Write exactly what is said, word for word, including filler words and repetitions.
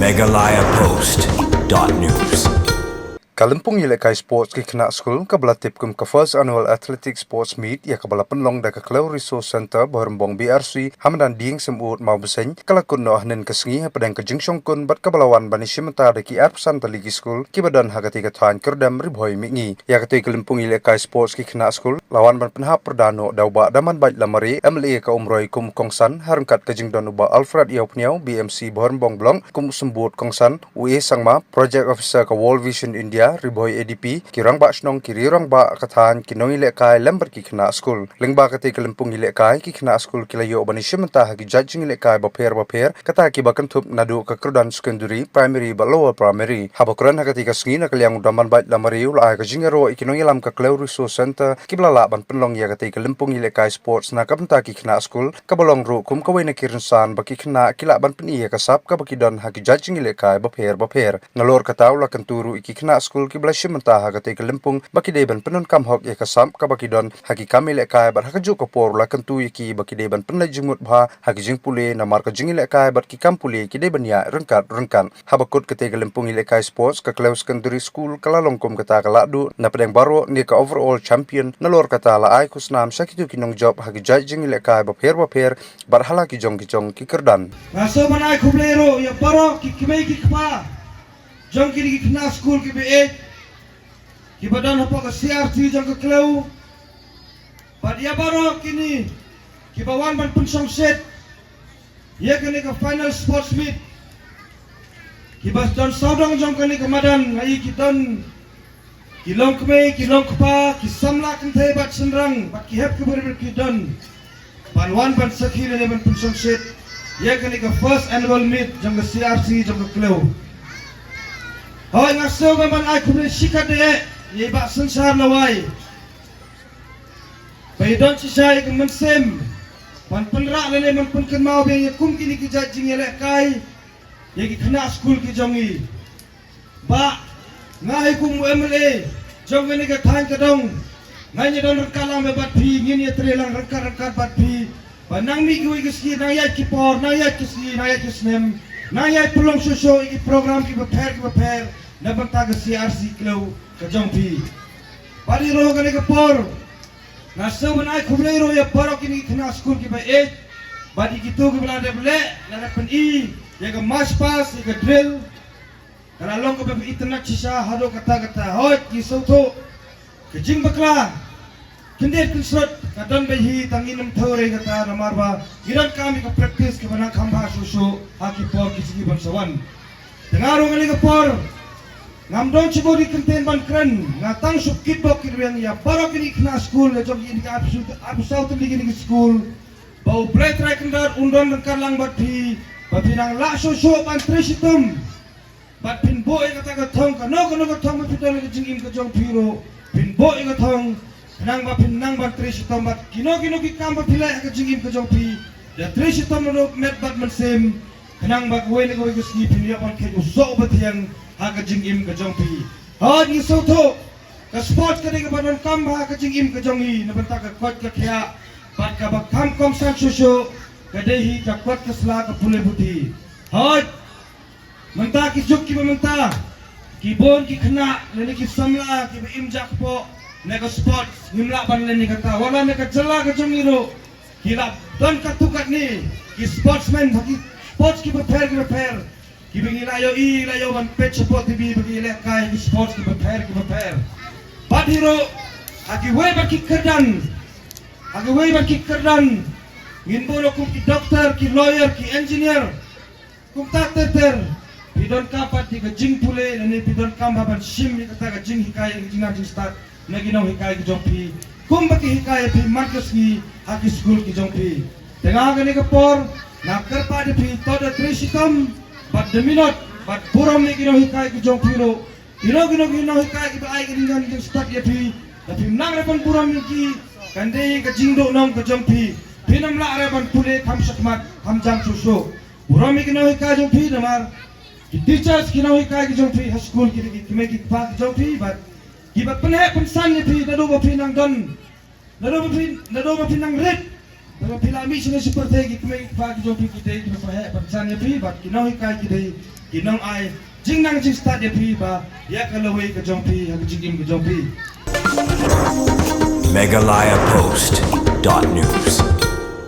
Meghalaya Post dot news. Ka lympung ïalehkai sports ki khynnah skul kaba la tip kum ka First Annual Athletic Sports Meet ïa kaba la pynlong da ka Khleu Resource Centre Bhoirymbong B R C ha madan Dieng Symbud Mawbseiñ ka la kut noh hynnin ka sngi hapdeng ka jingshongkun bad kaba la wan ban ïashim bynta da ki arphew san tylli ki skul kiba don ha katei ka thaiñ Kyrdem Ri Bhoi Mihngi. Ïa katei ka lympung ïalehkai sports ki khynnah skul la wan ban pynhap pyrda noh da u Bah Damanbait Lamare, M L A ka Umroi kum u kongsan, ha ryngkat ka jingdon u Bah Alfred Ïawphniaw, B M C Bhoirymbong Block kum u symbud kongsan, u A Sangma, Project Officer ka World Vision India, Ri Bhoi A D P, ki rangbah shnong, ki rangbah ka thaiñ, ki nongïalehkai lem bad ki khynnah skul. Lyngba katei ka lympung ïalehkai, ki khynnah skul ki la ïoh ban ïashim bynta ha ki jait jingïalehkai bapher bapher, kata kiba kynthup naduh ka kyrdan secondary, primary bad lower primary. Haba kren ha katei ka sngi na ka liang u Damanbait Lamare u la ai ka jingïaroh ïa ki nongïalam ka Khleu Resource Centre kiba la lah ban pynlong ïa katei ka lympung ïalehkai sports na ka bynta ki khynnah skul, kaba long ruh kum kawei na ki rynsan ba ki khynnah ki lah ban pyni ïa ka sap kaba ki don ha ki jait jingïalehkai bapher bapher. Nalor kata u la kyntu ruh ïa ki khynnah skul kiba la shim bynta ha katei ka lympung ba ki dei ban pyndonkam hok ïa ka sap kaba ki don ha ki kam ïalehkai bad ha kajuh ka por u la kyntu ïa ki ba ki dei ban pynleit jingmut bha ha ki jingpule namar ka jingïalehkai bad ki kam pule ki dei ban ïaid ryngkat ryngkat. Haba kut katei ka lympung ïalehkai sports, ka Khleu Secondary School ka la long kum kata ka lahduh napdeng baroh ne ka overall champion, nalor kata la ai khusnam sha kito ki nongjop ha ki jait jingïalehkai bapher bapher bad ha la ki jong ki jong ki kyrdan. Nga sngewbha ban ai khublei ruh ïa baroh ki kmie ki kpa jong kine ki khynnah skul kiba ïeit kiba don hapoh ka C R C jong ka Khleu. Bad ïa baroh kine kiba wan ban pynshongshit ïa kane ka final sports meet, kiba don sawdong jong kane ka madan, nga ïohi ki don ki longkmie, ki longkpa, ki samla kynthei bad shynrang, bad ki hep ki barim ki don ban wan ban sakhi lane ban pynshongshit ïa kane ka first annual meet jong ka C R C jong ka Khleu. Hooid, nga sngewbha ban ai khublei shikatdei ïa i Bah Synshar Lawai ba i don shisha ïa ka mynsiem ban pynrah lane ban pynkynmaw biang ïa kum kine ki jait jingïalehkai ïa ki khynnah skul ki jong i. Bah, nga hi kum u M L A jong kane ka thaiñ ka dong, nga ïa don ryngkat lang bad phi, ngin ïa trei lang ryngkat ryngkat bad phi. Ba nang mih kiwei ki sngi, nang ïaid ki por, nang ïaid ki sngi, nang ïaid ki snem, nang ïaid pynlong shuh shuh ïa ki program kiba pher kiba pher na bynta ka C R C Khleu ka jong phi. Bad ïa ruh kane ka por nga sngewbha ban ai khublei ruh ïa baroh kine ki khynnah skul kiba ïeit bad ïa kito kiba la dep leh, la dep pyni ïa ka march past, ïa ka drill. Ka la long kaba itynnad shisha haduh katta katta. Hooid, ngi sngewthuh ka jingbakla kyndit kynshrut ka don beit hi, tang ngin ym thew re kata namar ba ngi donkam ïa ka practice kaba nang kham bha shuh shuh ha ki por ki sngi ban sa wan. Te nga ruh kane ka por ngam don shibun ki kyntien ban kren, nga tang shu kitbok kitrwiang ïa baroh kine ki khynnah skul la jong kine ki arphew saw tylli kine ki skul. Ba U Blei Trai Kynrad un don ryngkat lang bad phi, ba phi nang lah shuh shuh ban trei shitom. Bad phin buh ïa kata ka thong, kano kano ka thong ba phi don ha ka jingim ka jong phi ruh, phin buh ïa ka thong khnang ba phin nang ban trei shitom bad kino kino ki kam ba phi leh ha ka jingim ka jong phi, da trei shitom ruh met bad mynsiem, khnang ba kawei na kawei ka sngi phin ïoh ban khet u soh uba thiang ha ka jingim ka jong phi. Hooid, ngi sngewthuh ka sports ka dei kaba donkam bha ha ka jingim ka jong ngi na bynta ka koit ka khiah bad kaba kham kongsan shuh shuh ka dei hi ka kot ka sla ka pule puthi. Hooid, mynta ki juk kiba mynta, ki bun ki khynnah lane ki samla kiba im jakpoh na ka sports, ngim lah ban len ïa kata. Wat la na ka jylla ka jong ngi ruh ki la don katto katne ki sportsmen ha ki sports kiba pher kiba pher, kiba ngi la ïohi, la ïoh ban peit shapoh T V ba ki lehkai ki sports kiba pher kiba pher. Bad hi ruh ha kiwei pat ki kyrdan, ha kiwei pat ki kyrdan ngin buh noh kum ki doktor, ki lawyer, ki engineer. Kumta ter ter phi donkam pat ïa ka jingpule lane phi donkam bha ban shim ïa kata ka jinghikai, ïa ka jingnang jingstad na ki nonghikai ki jong phi, kumba ki hikai ïa phi man ka sngi ha ki skul ki jong phi. Te nga ha kane ka por nga kyrpad ïa phi, to da trei shitom bad da minot bad burom ïa ki nonghikai ki jong phi ruh. Kino kino ki nonghikai kiba ai ka jingnang jingstad ïa phi, lada phim nang re ban burom ïa ki, kan dei ka jingduhnong ka jong phi. Phin ym lah re ban pule kham shakhmat kham jam shuh shuh. Burom ïa ki nonghikai jong phi namar ki teachers, ki nonghikai ki jong phi ha skul ki dei ki kmie ki kpa ki jong phi bad kiba pynheh pynsan ïa phi naduh ba phi nang don, naduh ba phi, naduh ba phi nang rit, naduh ba phi la mih sha pyrthei. Ki kmie ki kpa ki jong phi ki dei kiba pynheh pynsan ïa phi bad ki nonghikai ki dei ki nongai jingnang jingstad ïa phi bad ïa ka lawei ka jong phi ha ka jingim ka jong phi. Meghalaya Post dot news.